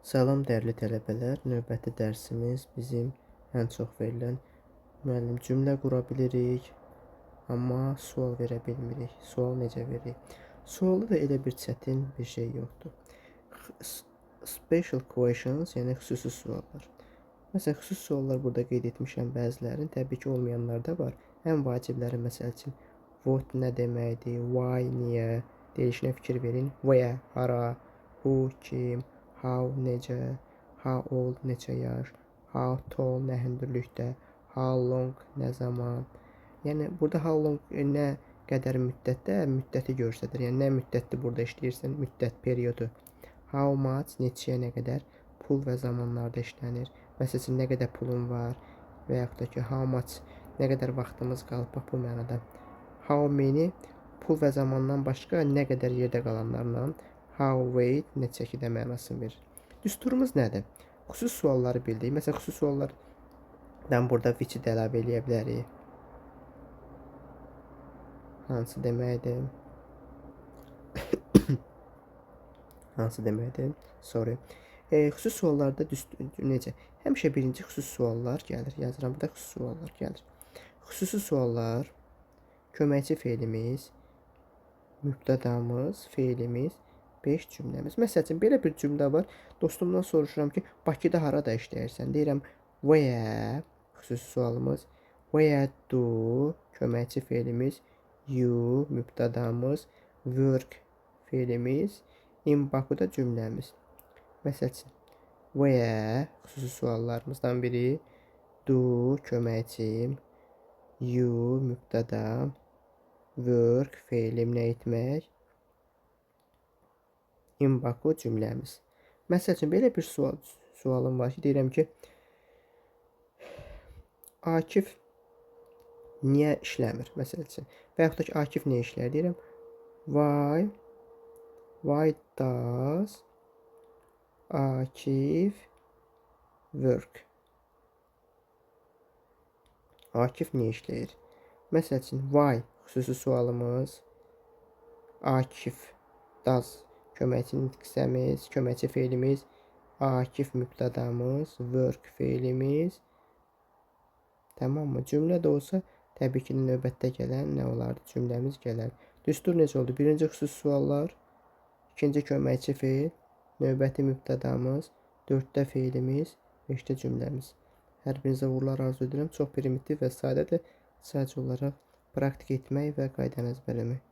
Salam dəyərli tələbələr, növbəti dərsimiz bizim ən çox verilən müəllim cümlə qura bilirik, amma sual verə bilmirik. Sual necə veririk? Sualda da elə bir çətin bir şey yoxdur. Special questions, yəni xüsusi suallar. Məsələn, xüsusi suallar burada qeyd etmişəm bəzilərini, təbii ki, olmayanlar da var. Ən vacibləri məsəl üçün what nə deməkdir, why niyə, deyilişinə fikir verin. Where, hara, who, kim, how necə, how old neçə yaş, how tall nə hündürlükdə, how long nə zaman. Yəni burada how long nə qədər müddətdə, müddəti göstərir. Yəni nə müddətdir burada işləyirsən, müddət periodu. How much neçəyə nə qədər pul və zamanlarda işlənir. Məsəl üçün nə qədər pulun var və yaxud da ki how much nə qədər vaxtımız qalıb, bax bu mənada. How many pul və zamandan başqa nə qədər yerdə qalanlarla. How weight nə çəkidə mənasını verir. Düsturumuz nədir? Xüsusi sualları bildik. Məsələn, xüsusi suallardan burada which-i də əlavə eləyə bilərik. Hansı deməkdir? Hansı deməkdir? Sorry. Xüsusi suallarda necə? Həmişə birinci xüsusi suallar gəlir. Yazıram burada xüsusi suallar gəlir. Xüsusi suallar köməkçi feilimiz, mübtədamız, feilimiz, 5 cümləmiz. Məsəl üçün, belə bir cümlə var. Dostumdan soruşuram ki, Bakıda harada işləyirsən? Deyirəm, where, xüsusi sualımız, where do, köməkçi feilimiz, you, mübtədamız, work feilimiz, in Bakuda cümləmiz. Məsəl üçün, where, xüsusi suallarımızdan biri, do, köməkçi, you, mübtəda, work, feilim nə etmək, in Baku cümləmiz. Məsəl üçün, belə bir sualım var ki, deyirəm ki, Akif niyə işləmir? Məsəl üçün. Və yaxud da ki, Akif niyə işləyir? Deyirəm, why does Akif work? Akif niyə işləyir? Məsəl üçün, why xüsusi sualımız, Akif does köməkçi hissəmiz, köməkçi feilimiz, Akif mübtədamız, work feilimiz. Tamam mı? Cümlə də olsa, təbii ki, növbətdə gələn nə olardı? Cümləmiz gələr. Düstur necə oldu? Birinci xüsusi suallar, ikinci köməkçi feil, növbəti mübtədamız, dörddə feilimiz, beşdə cümləmiz. Hər birinizə uğurlar arzu edirəm. Çox primitiv və sadədir. Sadəcə olaraq praktik etmək və qaydanı əzbərləmək.